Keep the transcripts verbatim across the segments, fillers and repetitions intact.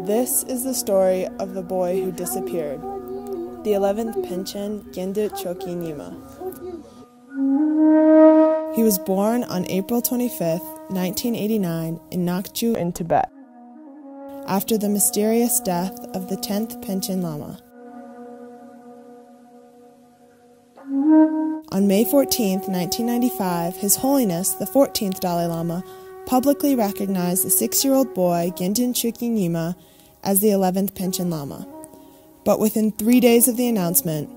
This is the story of the boy who disappeared, the eleventh Panchen Gyindu Chokyi Nyima. He was born on April twenty-fifth, nineteen eighty-nine, in Nakchu in Tibet, after the mysterious death of the tenth Panchen Lama. On May fourteenth, nineteen ninety-five, His Holiness the fourteenth Dalai Lama publicly recognized the six-year-old boy Gyindu Chokyi Nyima as the eleventh Panchen Lama. But within three days of the announcement,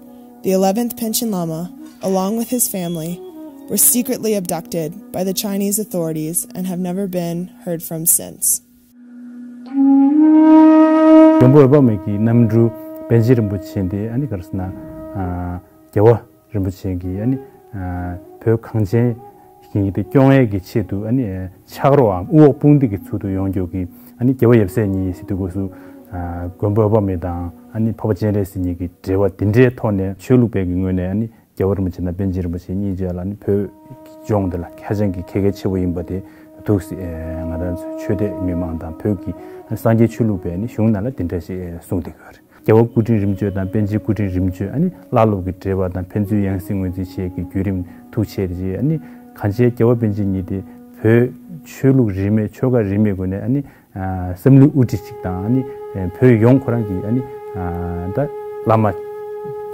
the eleventh Panchen Lama, along with his family, were secretly abducted by the Chinese authorities and have never been heard from since. མགོན་པོ་འོད་དཔག་མེད་ཀྱི་རྣམ་སྤྲུལ་པཎ་ཆེན་རིན་པོ་ཆེ་འདི་ཨ་ནི་ག་རེ་ཟེར་ན། ཨ། རྒྱལ་བ་རིན་པོ་ཆེ་གིས་ཨ་ནི། ཨ། བོད་གངས་ཅན་ཞིང་གི་དེ་སྐྱོང་ཡས་ཀྱི་ཆེད་དུ་ཨ་ནི་ཕྱག་རོགས་འམ་དབུ་འོག་དཔུང་སྡེ་གི་ཚུལ་དུ་ཡོང་རྒྱུ་གི་ཨ་ནི་རྒྱལ་བ་ཡབ་སྲས་གཉིས་ཟེར་དུས་སྐབས་སུ། ཨ། མགོན་པོ་འོད་དཔག་མེད་དང་ཨ་ནི་འཕགས་པ་སྤྱན་རས་གཟིགས་གཉིས་ཀྱི་འབྲེལ་བ་འདི་འདྲའི་ཐོག་ནས་ཆོས་ལུགས་པའི་གི་ངོས་ནས་ཨ་ནི་རྒྱལ་བ་རིན་པོ་ཆེ་དང་པཎ་ཆེན་རིན་པོ་ཆེ་གཉིས་བཅས་ལ་ཨ་ནི་བོད་ཀྱི་ལྗོངས་འདི་ལ་ཧ་ཅང་གི་གལ་གལ་ཆེ་བོ་ཡིན་པ་དེ་འདུག་སེ། ཨ། ང་རང་ཚོའི་ཆོས་དད་མི་མང་དང་བོད་ཀྱི་སངས་རྒྱས་ཆོས་ལུགས་པའི་ཨ་ནི་གཞུང་ནང་ལ་འདི་འདྲ་ཞིག་གསུངས་བསྡད་ཀྱི་ཡོད་རེད། རྒྱལ་བ་སྐུ་ཕྲེང་རིམ་བྱོན་དང་པཎ་ཆེན་སྐུ་ཕྲེང་རིམ་བྱོན་ཨ་ནི་བླ་སློབ་ཀྱི་འབྲེལ་བ་དང་ཕན་ཚུན་ཡང་སྲིད་ངོས་འཛིན་བྱེད་ཀྱི་བརྒྱུད་རིམ་ཐུགས་ཆེ་རེད་ཅེས། ཨ་ནི་གང་ཅི་རྒྱལ་བ་པཎ་ཆེན་ཉིད་དེ་བོད་ཆོས་ལུགས་རིས་མེད་ཆོལ་ཁ་རིས་མེད་སྒོ་ནས་ཨ་ནི་ཨ་བསམ་བློའི་དབུ་ཁྲིད་ཅིག་དང་ཨ་ནི་བོད་ཡོངས་ཁོ་རང་གི་ཨ་ནི་ཨ་ད་བླ་མ་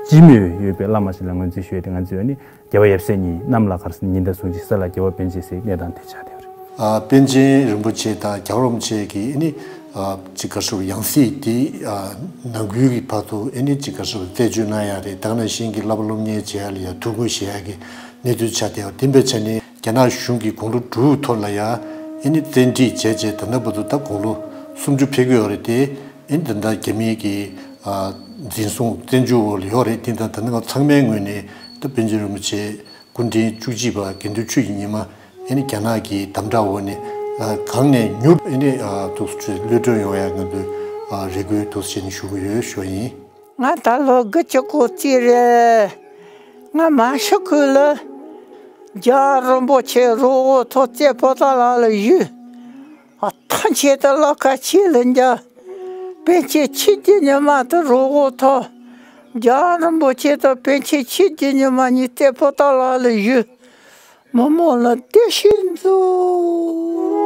སྤྱི་མོས་ཡོད་པའི་བླ་མ་ཞིག་ལ་ངོས་འཛིན་ཞུས་ཏེ་ང་ཚོས་ཨ་ནི་རྒྱལ་བ་ཡབ་སྲས་གཉིས་གནམ་ལ་གར་སོང་ཉི་ཟླ་ཟུང་གཅིག་ས་ལ་རྒྱལ་བ་པཎ་ཆེན་ཟེར་གནས་སྟངས་དེ་ཆགས་བསྡད་པ་རེད། ཨ། པཎ་ཆེན་རིན་པོ་ཆེ་དང་རྒྱལ་བ་རིན་པོ་ཆེ་གི་ཨ་ནི་ཨ་ཅིག་ག་ཞུ་ཡང་སྲིད་དེ་ཨ་ནང་ཁུལ་གྱི་བར་དུ་ཨ་ནི་ཅིག་ག་ཞུ་རྩད་གཅོད་གནང་ཡ་རེད། ད་ག་ནང་བཞིན་གྱི་བསླབ་པ་སློབ་གཉེར་བྱེད་ཡ་ལ་ཡ་ཐུགས་ཁུར་བཞེས་ཡ་གི་གནས་ཚུལ་ཆགས་བསྡད་པ་དེ་འབད་བྱས་ནས་རྒྱ་ནག་གཞུང་གིས་དགུང་ལོ་དྲུག་ཐོག་ལ་ཡ་ཨ་ནི་བཙན་ཁྲིད་བྱས་བྱས་ད་ལྟ་བར་དུ་ད་དགུང་ལོ་སུམ་ཅུ་ཕེབས་ཀྱི་ཡོད་རེད་དེ། ཨ་ནི་ད་ལྟ་རྒྱ་མིའི་གི་ཨ་འཛིན་བཟུང་བཙན་འཇུག་འོག་ལ་ཡོད་རེད། དེ་ད་ད་ནི་ང་ཚང་མའི་ངོས་ནས་ད་པཎ་ཆེན་རིན་པོ་ཆེ་སྐུ་ཕྲེང་བཅུ་གཅིག་པ་དགེ་འདུན་ཆོས་ཀྱི་ཉི་མ་ཨ་ནི་རྒྱ་ནག་གི་དམ་དྲག་འོག་ནས་ཨ་གང་ནས་མྱུར་ཨ་ནི་ཨ་ཐུགས་སུ་ཆུད་གློད་གྲོལ་ཡོང་ཡ་ང་ཚོས་ཨ་རེ་སྐུལ་ཐུགས་སུ་ཆེ་ནས་ཞུ་གི་ཡོད་ཞུ་བ་ཡིན། ང་ད་ལོ་དགུ་བཅུ་གོ་གཅིག་རེད། ང་མ་ཤི་གོང་ལ་རྒྱལ་བ་རིན་པོ་ཆེ་རོགས་འོག་ཐོག་རྩེ་པོ་ཏ་ལ་ལ་བཞུགས། ཨ་ཐང་ཆད་དུ་བླ་ཁ་ཆེ་ལ་འཇག་པཎ་ཆེན་ཆོས་ཀྱི་ཉི་མ་དུ་རོགས་འོག་ཐོག་རྒྱལ་བ་རིན་པོ་ཆེ་དང་པཎ་ཆེན་ཆོས་ཀྱི་ཉི་མ་གཉིས་རྩེ་པོ་ཏ་ལ་ལ་བཞུགས། མི་མང་ལ་བདེ་སྐྱིད་འཛོམས།